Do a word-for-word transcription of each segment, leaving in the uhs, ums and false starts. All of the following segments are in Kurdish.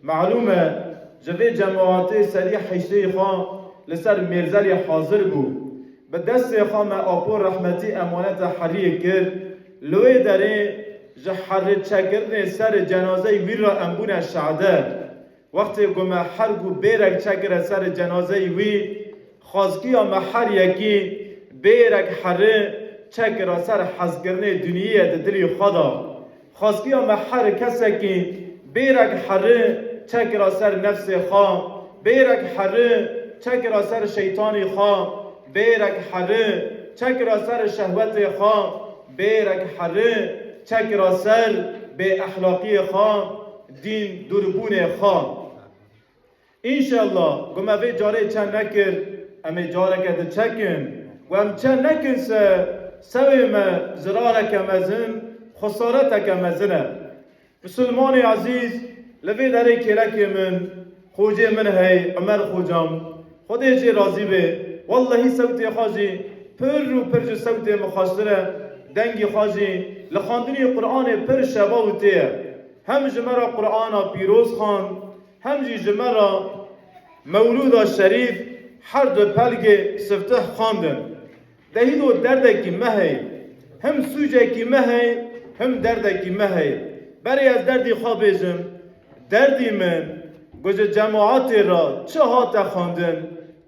Malûm e, ji vê cemaatê serî hiştê xwe li ser mêrzelê hazir bû. Bi destê xwe me apo rehmetî emaneta heriyê kir. Li wê derê ji herî çekirinê ser cenazeyê wî re em bûne şehde. Wextê ku me her ku bêrek çekire ser cenazeyê wî, xwezkiya me her yekî bêrek herî çekira ser hezkirinê dinyê di dilî xwe de. Xwezkiya me her kesekî bêrek herî çekira ser nefsê xwe, bêrek herî çekira ser şeytanî xwe, bêrek herî çekira ser şehwetê xwe, bêrek herî çekira ser bêexlaqiyê xwe, dîn dûrbûnê xwe. Înşellah, ku me vê carê çend nekir, em ê careke di çekin. Ku em çend nekin se, sewê me zirareke mezin, xesareteke mezin e. Misilmanê ezîz, li vê derê kêlekê min, xocê min hey, Umer xocam, Xwedê jê razî be. Wellehî sewtê xwe jî pir û pir ji sewtê min xweştir e. Dengê xwe jî li xwendinê Qur'anê pir şebaw tê ye. Hem ji me re Qur'ana pîroz xwend, hem jî ji me re Mewlûda Şerîf her du pelgê siftih xwendin. Dehîdo derdekî me heye, him sûcekî me heye, him derdekî me heye. Berê ez derdî xwe bêjim, derdî min ku ji cemaetê re çi hate xwendin,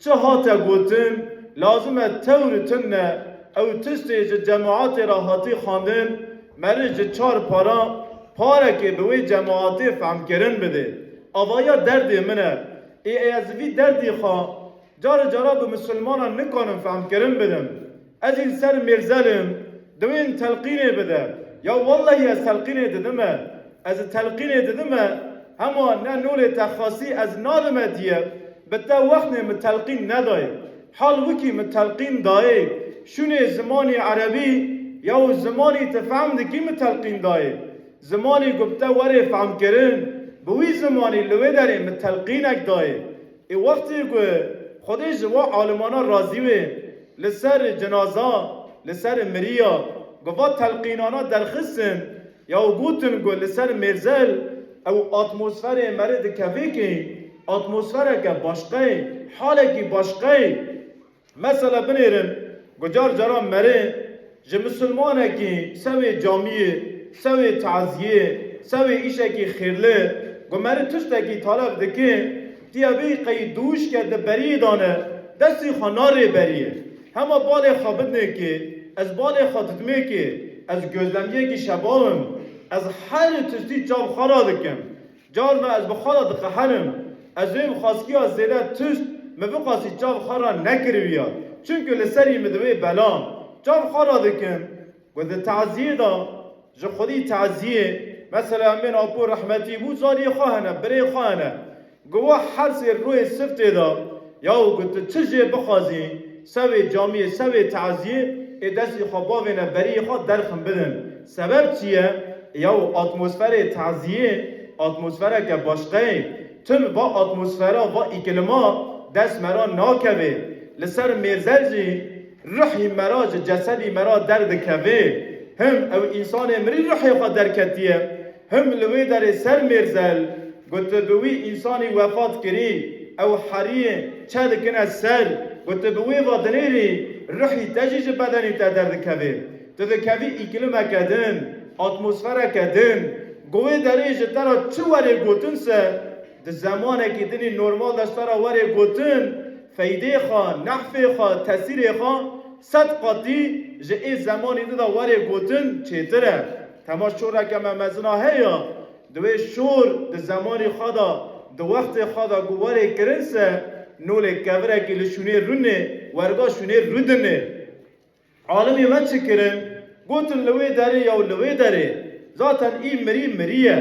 çi hate gotin, lazim e tewr tune ew tiştê ji cemaetê re hatî xwendin, meriv ji çar para parekê bi wê cemaetê fehmkirin bide. Avahiya derdê min e. Ê ez vî derdî xwe car cara bi misilmanan nikanim fehmkirin bidim. Ez jî li ser mêrzel im, di wê min telqînê bide. Ya wellehî ez telqînê didime. Ez telqînê didime, hema ne nolê te xasî ez nadime diye, bi te wextê min telqîn nedayê. Hal wikî min telqîn dayê. Şûnê zimanî erebî, ya û zimanî tu fehm dikî min telqîn dayê. Zimanî ku bi te werê fehmkirin, bi wî zimanî li wê derê min telqînek dayê. Ê wextê ku Xwedê ji wa alimana razî wê, li ser cenaza, li ser miriya, ku va telqînana derxistin, ya û gotin ku li ser mêrzel ew atmosferê merê dikevê kê, atmosfereke başqeyê, halekî başqeyê. Mesela binêrin, ku car caran merê ji misilmanekî sewê camiyê, sewê taziyê, sewê îşekî xêrli, ku merê tiştekî taleb dike, tiya vê qey dûşke di beriyê dane, destî xwe narê beriyê. Hema balê xwe bidinê kê, ez balê xwe didimê kê, ez gözlemciyekî şebab im, ez her tiştî çav xwe ra dikim. Carna ez bi xwe re diqehenim. Ez wê bi xweskiya zêde tişt min biqasî çav xwe re nekiribiya. Çunku li serî min divê bela. Çav xwe re dikim. Ku di taziyê de ji xwedî taziyê, mesela em bên apo rehmetî bû, zariyê xwe hene, birê xwe hene. Ku wa her sê rûyê siftê de, yaw ku tu çi jê bixwazî, sewê camiyê, sewê taziyê, ê destî xwe bavêne beriyê xwe derxin bidin. Sebeb çi ye? Yaw atmosferê taziyê, atmosfereke başqeyê. Tim va atmosfera, va îklima dest me ra nakevê. Li ser mêrzel jî ruhî me ra ji cesedî me ra derdikevê. Him ew însanê mirî ruhê xwe derketiye, him li wê derê ser mêrzel, ku tu bi wî însanî wefat kirî, ew heriyê çe dikine ser, ku tu bi wê ve dinêrî, ruhî te jî ji bedenî te derdikevê. Tu dikevî îklimeke din, atmosfereke din, ku wê derê ji te re çi werê gotin se, di zemanekî dinî normal de ji te re werê gotin, feydê xwe, nehfê xwe, tesîrê xwe sed qatî ji ê zemanî din de werê gotin çêtir e. Tema şoreke me mezina heye, di wê şor di zemanî xwe de, di wextê xwe de ku werê kirin se, nolê kevirekî li şûnê rûnê, werga şûnê rûdinê. Alimê me çi kirin? Gotin li wê derê ya li wê derê. Zaten î mirî mirî ye.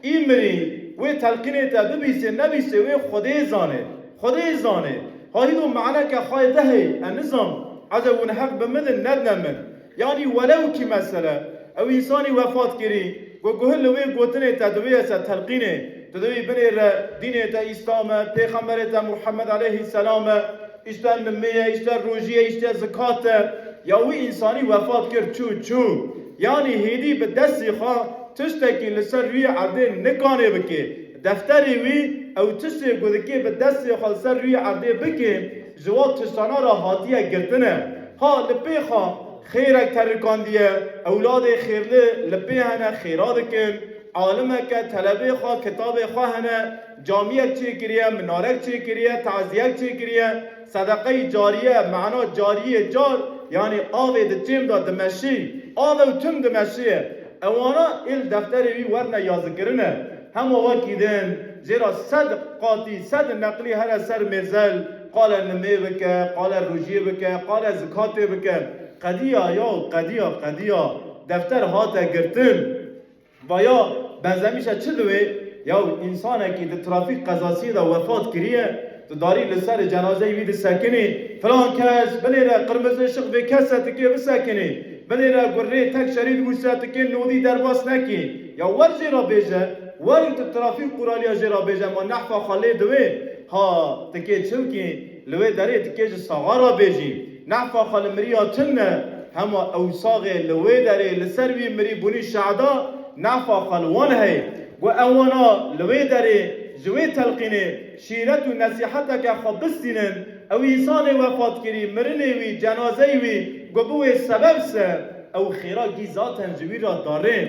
Î mirî wê telqînê te bibîsê nebîsê wê Xwedê zanê. Xwedê zanê. Hayî do maneke xayê de hey, e nizam. Eze hûn heq bi min din nedne min. Yanî welew kî mesele, ew însanî wefat kirî, ku guhil li wê gotinê te divê se telqînê, tu divê binêre dînê te Îslam e, pêxemberê te Muhammed aleyhisselam e, îşte nimê ye, îşte rojî ye, îşte zikat e, ya wî însanî wefat kir çû çû. Yanî hêdî bi destî xwe tiştekî li ser rûyê erdê nikanê bikê. Defterê wî, ew tiştê ku dikê bi destê xwe li ser rûyê erdê bike, ji wan tiştana re hatiye girtine. Ha li pê xwe xêrek terikandiye, ewladê xêrli li pê hene, xêra dikin, alimeke, telebê xwe, kitabê xwe hene, camiyek çêkiriye, minarek çêkiriye, taziyek çêkiriye, sedeqeyî cariye, mana cariyê car, yanî avê di çêm de dimeşî, av ew tim dimeşiye. Ewana ê li defterê wî werine yazikirine. Hema wekî din jê re sed qatî, sed neqlî here ser mêzel, qale nimê bike, qale rojiyê bike, qale zikatê bike. Qediya yaw, qediya, qediya. Defter hate girtin. Vaya, benzemişe çi diwê? Yaw, însanekî di trafîk qezasiyê de wefat kiriye, tu darî li ser cenazeyê wî disekinî, filan kes, binêre qirmiz ışık vê kese tikê bisekinî, binêre gurrê tek şerît wise tikê nodî derbas nekî. Ya wer jê re bêje, wer tu trafîk quraliya jê re bêje, ma nehfa xwe lê diwê, ha, tikê çi bikî, li wê derê tikê ji saxa re bêjî. Nehfa xwe li miriya tune, hema ew saxê li wê derê li ser wî mirî bûnî şehda, nehfa xwe li wan heye. Got ewana li wê derê ji wê telqînê şîret û nesîheteke xwe bistînin, ew însanê wefatkirî, mirinê wî, cenazeyê wî, got bi wê sebeb se, ew xêra gî zaten ji wî re darê.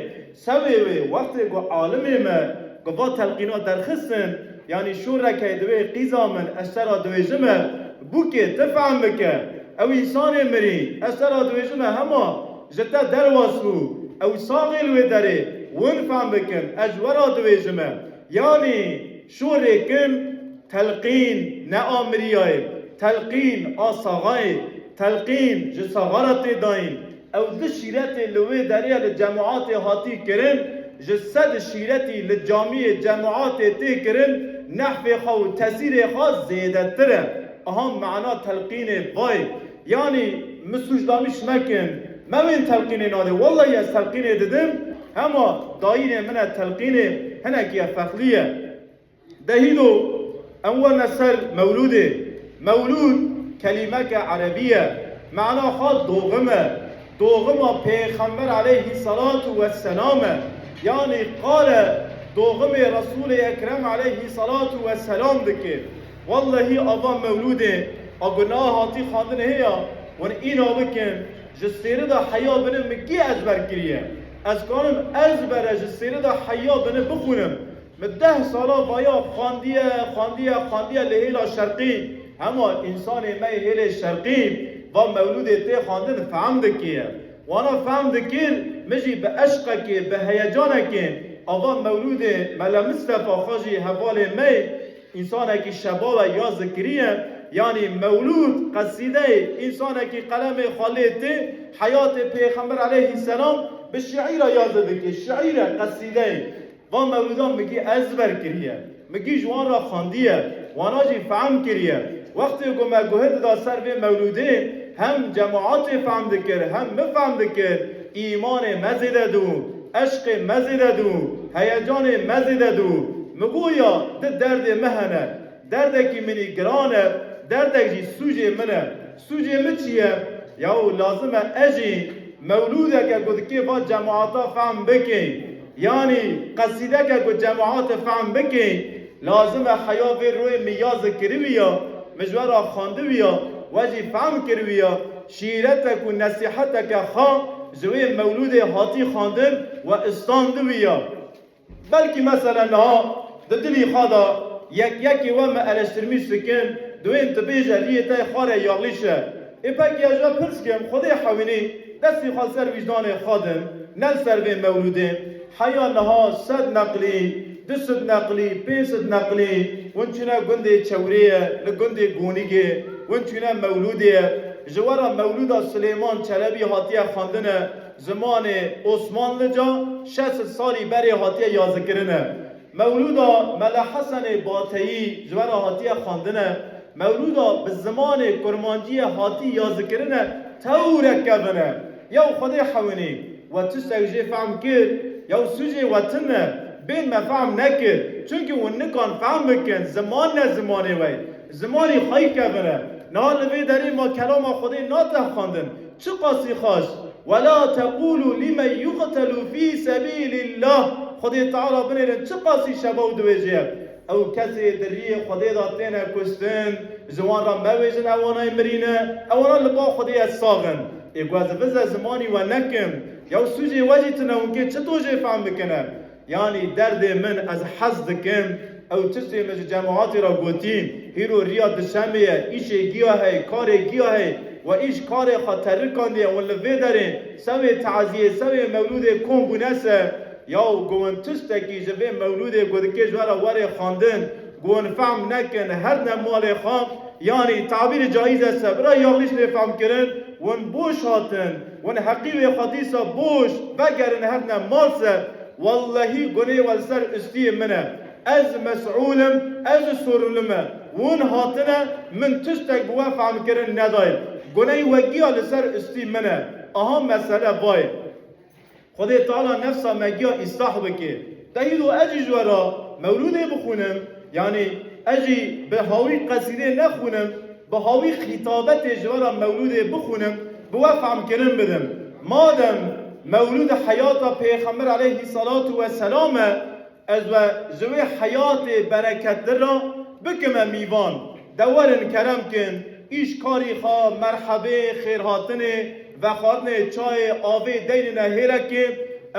Sewê wê, wextê ku alimê me, ku va telqîna derxistin, yanî şûreke divê qîza min, ez te ra dibêjime, bûkê, ti fehm bike. Ew însanê mirî, ez te ra dibêjime, hema ji te derwas bû, ew saxê li wê derê, win fehm bikin, ez ji we ra dibêjime. Yanî şûrê kin, telqîn ne a miriyayê, telqîn a saxayê, telqîn ji saxa re tê dayîn. Ew di şîretê li wê derê li cemaatê hatî kirin, ji sed şîretî li camiyê cemaatê tê kirin, nehfê xwe û tesîrê xwe zêdetir e. Aha mana telqînê vay. Yanî, mi sûcdamîş mekin, me wên telqînê nadê. Wellahî ez telqînê didim, hema dayînê min e telqînê hinekî ye, ferqlî ye. Dehîdo, em werine ser mewlûdê. Mewlûd kelîmeke erebî ye. Mana xwe doğim e. Doğima Pêxember aleyhî salatu wesselam e. Yanî qale doğimê Resûlê Ekrem aleyhî salatu wesselam dike. Wellehî ava mewlûdê, a ku niha hatî xwendin heye, hûn îna bikin, ji sêrida heya bini min gî ezber kiriye. Ez kanim ezbere ji sêrida heya bini bixwînim. Mi deh sala vaya xwendiye, xwendiye, xwendiye li hêla şerqî. Hema însanê me yê hêlê şerqî va mewlûdê tê xwendin fehm dikiye. Wana fehm dikir, mi jî bi eşqekê, bi heyecanekê ava mewlûdê Mele Mistefa xwe jî hevalê me, însanekî şebab e ya zikiriye, yanî mewlûd, qesîdeyê, însanekî qelemê xwe lê tê, heyatê Pêxember aleyhîsselam bi şiîra ya zikirê, şiîre, qesîdeyê. Van mewlûdan mi gî ezber kiriye, mi gî ji wan re xwendiye, wana jî fehm kiriye. Wextê ku me guhê dida ser vê mewlûdê, hem cemaatê fehm dikir, hem mi fehm dikir, îmanê me zêde dibû, eşqê me zêde dibû, heyecanê me zêde dibû. Mi got ya, di derdê me hene, derdekî min î giran e, derdek jî sûcê min e. Sûcê min çi ye? Yaw lazim e ez jî mewlûdeke ku dikê va cemaata fehm bikê, yanî qesîdeke ku cemaate fehm bikê, lazim e heya vê royê min ya zikirî wî ya, min ji we ra xwendî wî ya, we jî fehm kirî wî ya, şîretek û nesîheteke xwe ji wê mewlûdê hatî xwendin we istandî wî ya. Belkî mesela niha di dilî xwe de yek yekê we me eleştirmîş dikin, dibên tu bêje riyê te xwarê yaxlîş e. Ê pekî ez ji we pirs kim, Xwedê hewînî destê xwe li ser wîcdanê xwe din, ne li ser vê mewlûdê. Heya niha sed neqlî, du sed neqlî, pênc sed neqlî, hûn çûne gundê Çewrê ye, li gundê Gonîgê, hûn çûne mewlûdê ye. Ji we re mewlûda Silêman Çelebî hatiye xwendine, zimanê Osmanlica şeş sed salî berê hatiye yazikirine. Mewlûda Mele Hesenê Bateyî ji we re hatiye xwendine. Mewlûda bi zimanê kurmanciyê hatî yazikirine, tewrek kevine. Yaw Xwedê hewinî, we tiştek jê fehm kir, yaw sûcê we tune, bên me fehm nekir. Çunkî hûn nikan fehm bikin, ziman ne zimanê we ye. Zimanî xweyî kevine. Niha li vê derê ma kelama Xwedê nate xwendin. Çiqasî xweş. "Ve la teqûlû limen yuqtelû fî sebîlîllah." Xwedê Teala binêrin çiqasî şebaw dibêje. Ew kesê di riyê Xwedê de têne kuştin, ji wan re mewêjin ewanayê mirî ne, ewana li ba Xwedê ye sax in. Ê ku ez vize zimanî we nekim, ya sûcê we jî tune, hûn kê çito jê fehm bikine? Yanî derdê min ez hez dikim, ew tiştê min ji cemaatê re gotî, hîro riya dişemê ye, îşê giya heye, karê giya heye, we îş karê xwe terikandiye, hûn li vê derê sewê taziyê, sewê mewlûdê kom bûne se, yaw ku hûn tiştekî ji vê mewlûdê ku dikê ji we re were xwendin, ku hûn fehm nekin, herdne malê xwe, yanî tabîrê caîz e se, bira yanlîş lê fehm kirin, hûn boş hatin, hûn heqî wê xwe dîsa boş, vegerin herdne mal se, wellehî gunê we li ser ustiyê min e. Ez mesûl im, ez sorumlu me. Hûn hatine, min tiştek bi we fehm kirin nedaye. Guney we giya li ser ustî min e. Aha mesele vayê. Xwedê Teala nefsa me giya îslah bike. Te hîdo ez jî ji we re mewlûdê bixwînim, yanî ez jî bi hawî qesîdê nexwînim, bi hawî xîtabetê ji we re mewlûdê bixwînim, bi we fehm kirin bidim. Madem mewlûd heyata Pêxember aleyhissalatu vesselam e, ez we ji wê heyatê bereketli re bikime mîvan. De werin kerem kin, îşkarî xwe, merhebê, xêrhatinê, vexwarinê çayê, avê deynine hêrekê,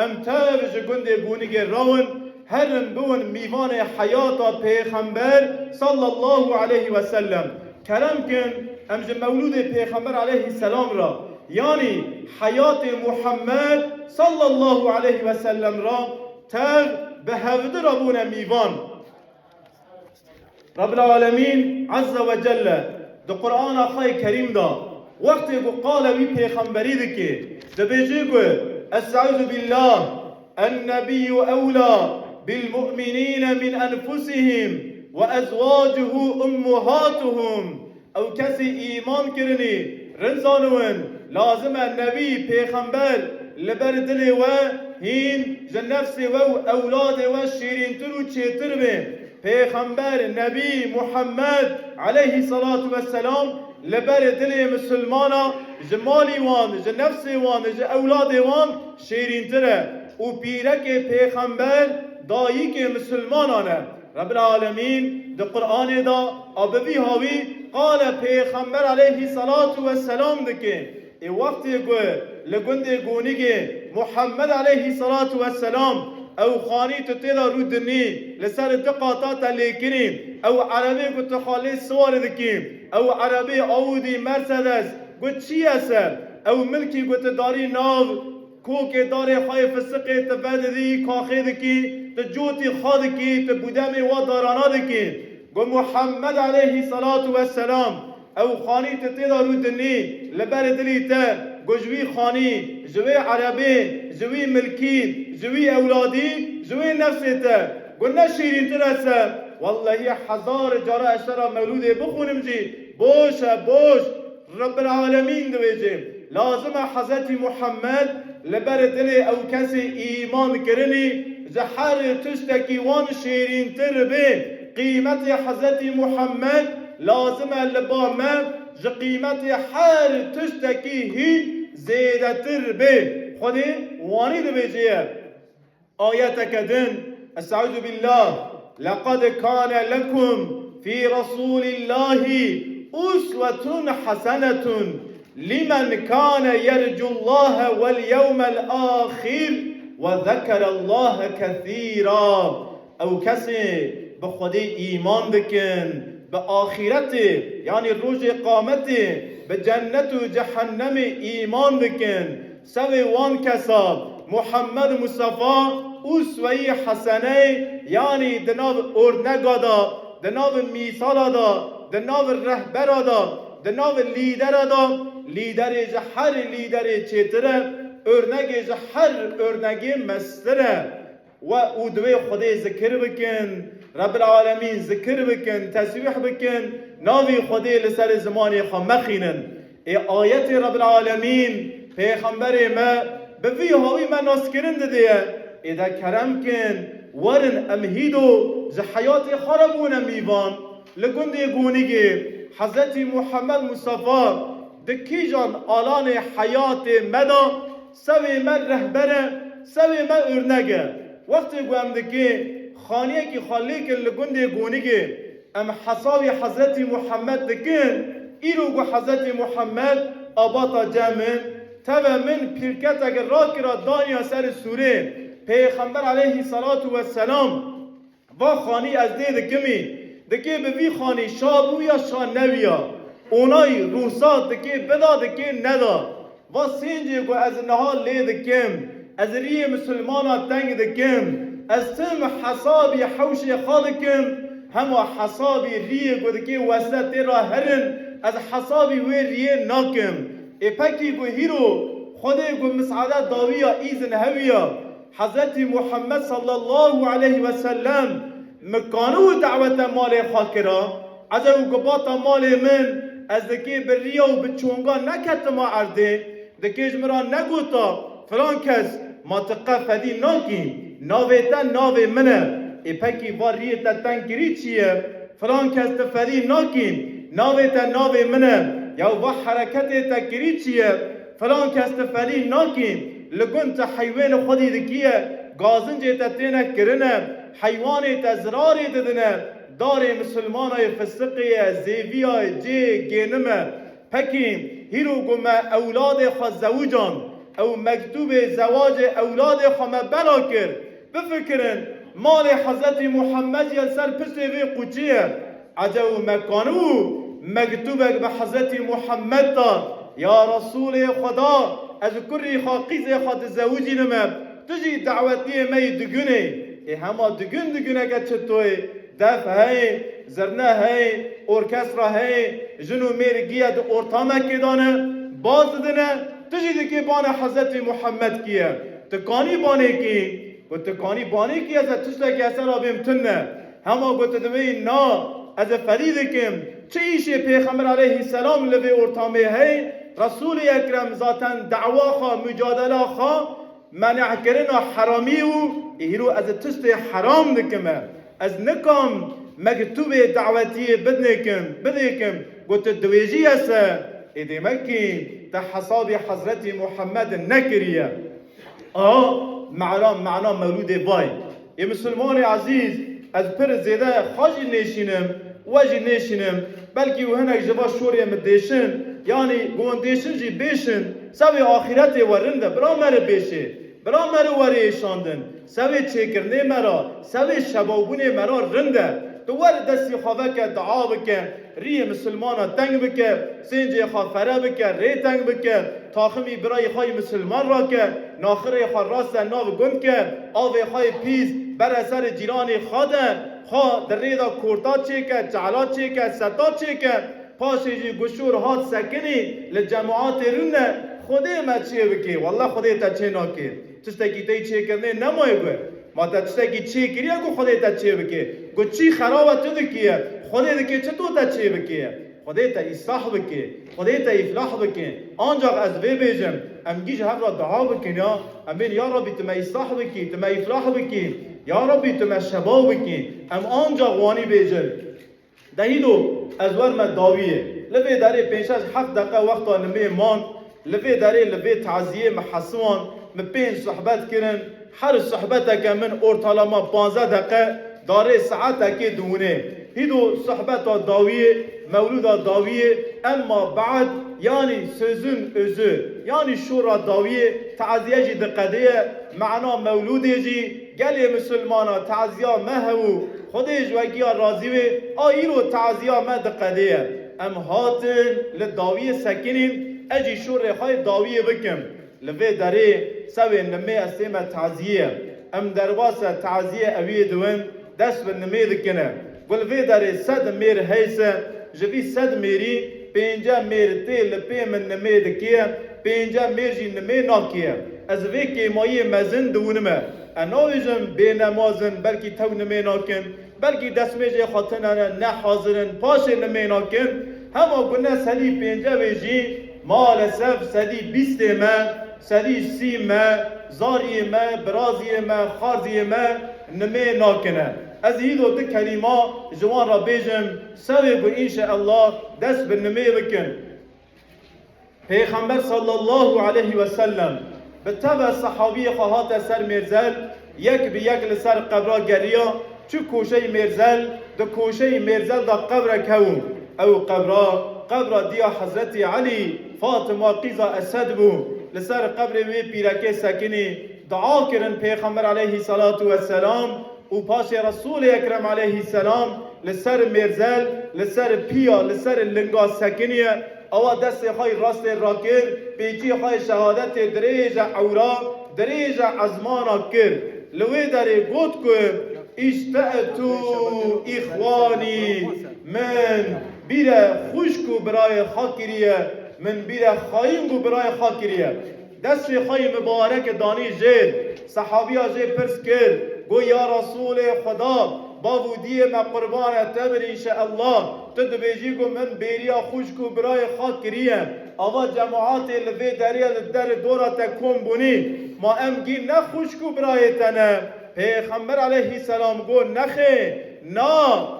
em tev ji gundê Gûnigê rawin, herin biwin mîvanê heyata Pêxember sallallahu aleyhi ve sellem. Kerem kin, em ji mewlûdê Pêxember aleyhisselam re, yanî heyatê Muhammed sallallahu aleyhi ve sellem re tev bi hevdi re bûne mîvan. Rabbil Alemîn Azze ve Celle di Qur'ana xwe yê Kerîm de wextê ku qala wî pêxemberî dike, dibêje ku, Estaizu billah, Ennebiyyu ewla bil mu'minîne min enfusihim ve ezwacuhu ummuhatuhum. Ew kesê îman kirinî, rind zanibin, lazim e nebî, pêxember li ber dilê we hîn ji nefsê we û ewladê we şîrîntir û çêtir be. Pêxember, nebî, Muhammed aleyhissalatu vesselam li ber dilê misilmana, ji malî wan, ji nefsê wan, ji ewladê wan şêrîntir e. Û pîrekê pêxember dayikê misilmanan e. Rebbil Alemîn di Qur'anê de a bi vî hawî qala Pêxember aleyhissalatu vesselam dike. Ê wextê ku li gundê Gonîgê Muhammed aleyhissalatu vesselam ew xanî tu tê de rû dinî, li ser du qata te lêkirî, ew erebê ku tu xalê siwar dikî, ew erebê Audi, Mercedes, ku çi ye se, ew milkî ku tu darî nav kokê darê xwe yê fisiqê tu vedidî, kaxê dikî, tu cotî xwe dikî, tu budemê wa darana dikî. Got Muhammed aleyhissalatu vesselam, ew xanî tu tê de rû dinî, li ber dilî te, got ji wî xanî, ji wê erebê, ji wî milkî, ji wî ewladî, ji wê nefsê te, got ne şîrîntir e se. Wellehî hezar cara ez te re mewlûdê bixwînim jî, boş e, boş. Rebbil Alemîn dibêje, lazim e Hezretî Muhammed li ber dilê ew kesê îman kirinî ji her tiştekî wan şêrîntir be. Qîmetê Hezretî Muhammed lazim e li ba me ji qîmetê her tiştekî hîn zêdetir be. Xwedê wanî dibêje ye. Ayeteke din, Estaizu billah, لقد كان لكم في رسول الله أسوة حسنة لمن كان يرجو الله واليوم الآخر وذكر الله كثيرا. Ew kesê bi Xwedê îman dikin, bi axîretê, yanî rojê qametê, bi cennet û cehennemê îman dikin, Sevê wan kesa Muhammed Mustafa usweyî heseneyê, yanî di nav ornega de, di nav mîsala de, di nav rehbera de, di nav lîdera de, lîderê ji her lîderê çêtir e, örnegê ji her örnegê mestir e. We û divê Xwedê zikir bikin, Rebbil Alemîn zikir bikin, tesbîh bikin, navî Xwedê li serê zimanê xwe mexînin. Ê ayetê Rebbil Alemîn, Pêxemberê me, bi vî hawî me naskirin didê ye. Ê de kerem kin, werin em hîdo ji heyatê xwe re bûne mîvan. Li gundê Gonîgê Hezretî Muhammed Mustafa di kîjan alanê heyatê me de sevê me rehber e, sevê me örnek e. Wextê ku em dikê xaniyekî xwe lêkin li gundê Gonigê, em hesabî Hezretî Muhammed dikin, îro ku Hezretî Muhammed abata cem min, teve min pîrketek rakira daniya ser sûrê. Pêxember aleyhî selatu we selam va xanî ez dê dikimî, dikê bi vî xanî şa bû ya şa newiya, onay, ruhsat dikê bida, dikê neda. Va sêncê ku ez niha lê dikim, ez riyê misilmana teng dikim, ez tim hesabî hewşê xwe dikim, hema hesabî riyê ku dikê weste tê ra herin, ez hesabî wê riyê nakim. Ê pekî ku hîro Xwedê ku misade dawiya îzin hewiya, Hezretî Muhammed sallallahu aleyhi ve sellem mi kanû dawete malê xwe kira, Ecew ku bata malê min, ez dikê bi riya û bi çonga neketima erdê, dikê ji min ra negota, filan kes, ma tu qe fedî nakî, navê te navê min e. Ê pekî va riyê te teng kirî çi ye? Filan kes tu fedî nakî, navê te navê min e. Yaw va hereketê te kirî çi ye? Filan kes tu fedî nakî, li gund tu heywên xwedî dikiye, gazincê te têne kirine, heywanê te zirarê didine, darê misilmana yê fisiqê ye, zêviya ye, cê gênim e. Pekî, hîro ku me ewladê xwe zewican, ew mektûbê zewacê ewladê xwe me bela kir. Bifikirin, malê Hezretî Muhammed ya li ser piştê vê quçiyê ye. Ecew me kanibû mektûbek bi Hezretî Muhammed da, ya Resûlê Xweda, ez kurî xwe qîzê xwe dizewicînime, tu jî dawetiyê me yî digunê. Ê hema digun diguneke çitoyê, def heyê, zirne heyê, orkestra heyê, jin û mêr giye di ortamekê de ne, baz didine, tu jî dikê bana Hezretî Muhammed kiye. Tu kanî banê kî, ku tu kanî banê kiye, ez tiştekî ez ser abêm tune. Hema ku tu divê na, ez ê ferî dikim. Çi îşê Pêxember aleyhisselam li vê ortamê heyê, Resûlê Ekrem zaten dawa xwe, mücadela xwe, Menekirina heramî û hîro ez tiştê heram dikime. Ez nikam mektûbê dawetiyê bidnêkim, bidêkim, got tu diwêjî ye se? Ê demek kî te hesabî Hezretî Muhammed nekiriye. A, mena, mena mewlûdê vay. Ê misilmanê ezîz, ez pir zêde xwe jî nêşînim, we jî nêşînim. Belkî û hinek ji va şorê min dêşin, yanî gon dêşin jî bêşin, sewê axîretê we rind e, bira meri bêşê, bira meri werê êşandin, sewê çêkirinê me ra, sewê şebawbûnê me ra rind e. Tu wer destî xwe veke, dua bike, riyê misilmana teng bike, sêncê xwe fere bike, rê teng bike, taximî birayê xwe yî misilman rake, naxirê xwe raste nav gund ke, avê xwe yê pîs bere serê cîranê xwe de, xwe di rê de korta çêke, çehla çêke, seta çêke, paşê jî guşûr hat sekinî li cemaatê rûne, Xwedê me çê bikê, welle Xwedê te çê nakê. Tiştekî tey çêkirinê nemaye gu. Ma te tiştekî çêkiriye ku Xwedê te çê bike? Ku çî xerabe tu dikiye, Xwedê dike çi to te çê bike? Xwedê te îslah bike, Xwedê te îflah bike. Ancax ez vê bêjim, em gî ji hev re dua bikin ya, em bên ya Rabbî tu me îslah bikî, tu me îflah bikî, ya Rabbî tu me şebaw bikî. Em ancax wanî bêjin. Dehîdo, ez werme dawiyê. Li vê derê pênc şeş heft deqe wexta nimê man, li vê derê li vê taziyê me hesiwan, me pênc sohbet kirin, her sohbeteke min ortalama panzdeh deqe darê saetekê diwinê. Hîdo sohbeta dawiyê, mewlûda dawiyê, emma bad, yanî sözün özü, yanî şora dawiyê, taziye jî diqedeye, mena mewlûdê jî, gelê misilmana taziya me hebû, Xwedê ji we giya razî wê, a îro taziya me diqedeye. Em hatin li dawiyê sekinîn, ez jî şorê xwe yê dawiyê bikim. Li vê derê sewê nimê ez tême taziyê. Em derbasa taziyê ewiyê diwin, dest bi nimê dikine. Ku li vê derê sed mêr heyse, ji vî sed mêrî pênce mêr tê li pê min nimê dikê, pênce mêr jî nimê nakê. Ez vê kêmayiyê mezin diwinime. Ez nabêjim bênemaz in, belkî tew nimê nakin, belkî destmêjê xwe tune ne, ne hazir in, paşê nimê nakin. Hema ku ne sedî pêncevê jî, maalesef sedî bîstê me, sedî sî me, zariyê me, biraziyê me, xarziyê me nimê nakine. Ez hîdo du kelîma ji wan re bêjim, sewê ku înşeallah dest bi nimê bikin. Pêxember sallallahu aleyhi ve sellem bi teve sehabiyê xwe hate ser mêrzel, Yek bi yek li ser qebra geriya, çû koşeyî Mêrzel, di koşeyî Mêrzel de qebrek hebû. Ew qebra, qebra diya Hezretî Elî, Fatima qîza Esed bû. Li ser qebrê wê pîrekê sekinî, dua kirin Pêxember aleyhî selatu weselam û paşê Resûlê Ekrem aleyhî selam li ser Mêrzel, li ser piya, li ser linga sekiniye. Awa destê xwe yê rastê rakir, pêçiyê xwe yê şehadetê dirêje ewra, dirêje ezmana kir. Li wê derê got ku, "Îşte'tu îxwanî, min bîre xwişk û birayê xwe kiriye, min bîre xayîn û birayê xwe kiriye." Destê xwe yê mibarek danî jêr. Sehabiya jê pirs kir, got, "Ya Resûlê Xweda, bav û diyê me qurbanê te bin înşeellah. Tu dibêjî ku min bêriya xwişk û birayê xwe kiriye. Ava cemaetê li vê derê li derê dora te kom bûnî. Ma em gî ne xwişk û birayê te ne?" Pêxember aleyhîselam got, "Nexê, na,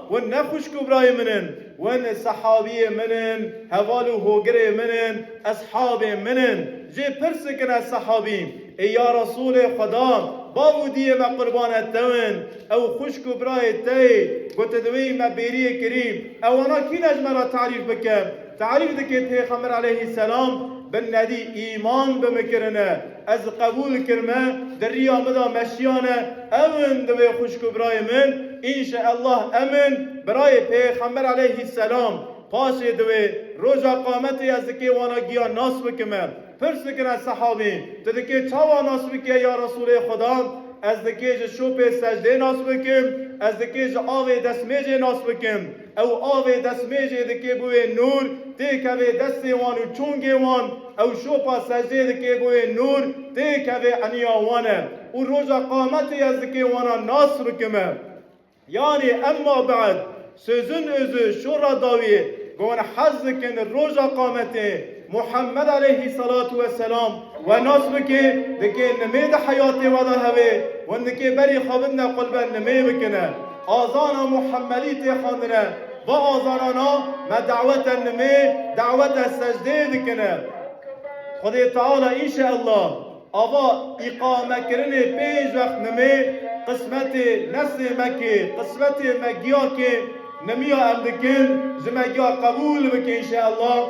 hûn ne xwişk û birayê min in. Hûn sehabiyê min in, heval û hogirê min in, eshabê min in." Jê pirs dikine sehabî, "Ê ya Resûlê Xweda, bav û diyê me qurbanê te in, ew xwişk û birayê te yê, ku tu dibêjî me bêriyê kirî, ewana kî ne ji me re tarîf bike?" Tarîf dike Pêxember aleyhîselam, "Bin nedî îman bi min kirine, ez qebûl kirime, di riya min de meşiyane, ew in divê xwişk û birayê min, înşeellah em in birayê Pêxember aleyhîselam." Paşê divê roja qametê ez dikê wana giya nas bikime. Pirs dikine sehabî, "Tu dikê çawa nas bike ya Resûlê Xweda?" "Ez dikê ji şopê secdê nas bikim, ez dikê ji avê destmêjê nas bikim. Ew avê destmêjê dikê bûyê nûr, têkevê destê wan û çongê wan, ew şopa secdê dikê bûyê nûr, têkevê eniya wan e. Û roja qametê ez dikê wana nas bikime." Yani emma ba'd, sözün özü şora dawiyê, gon hez dikin roja qametê Muhammed aleyhî selatu weselam we nas bike, dike nimê di heyatê we de hebe, hûn dike berî xwe bidine qulbe nimê bikine. Azana Muhammedî tê xwendine, va azanana me dawete nimê, dawete secdê dikine. Xwedê Teala înşeellah ava îqamekirinê pênc wext nimê qismetê neslê me kê, qismetê me giya kê, nimiya em dikin, ji me giya qebûl bike înşeellah.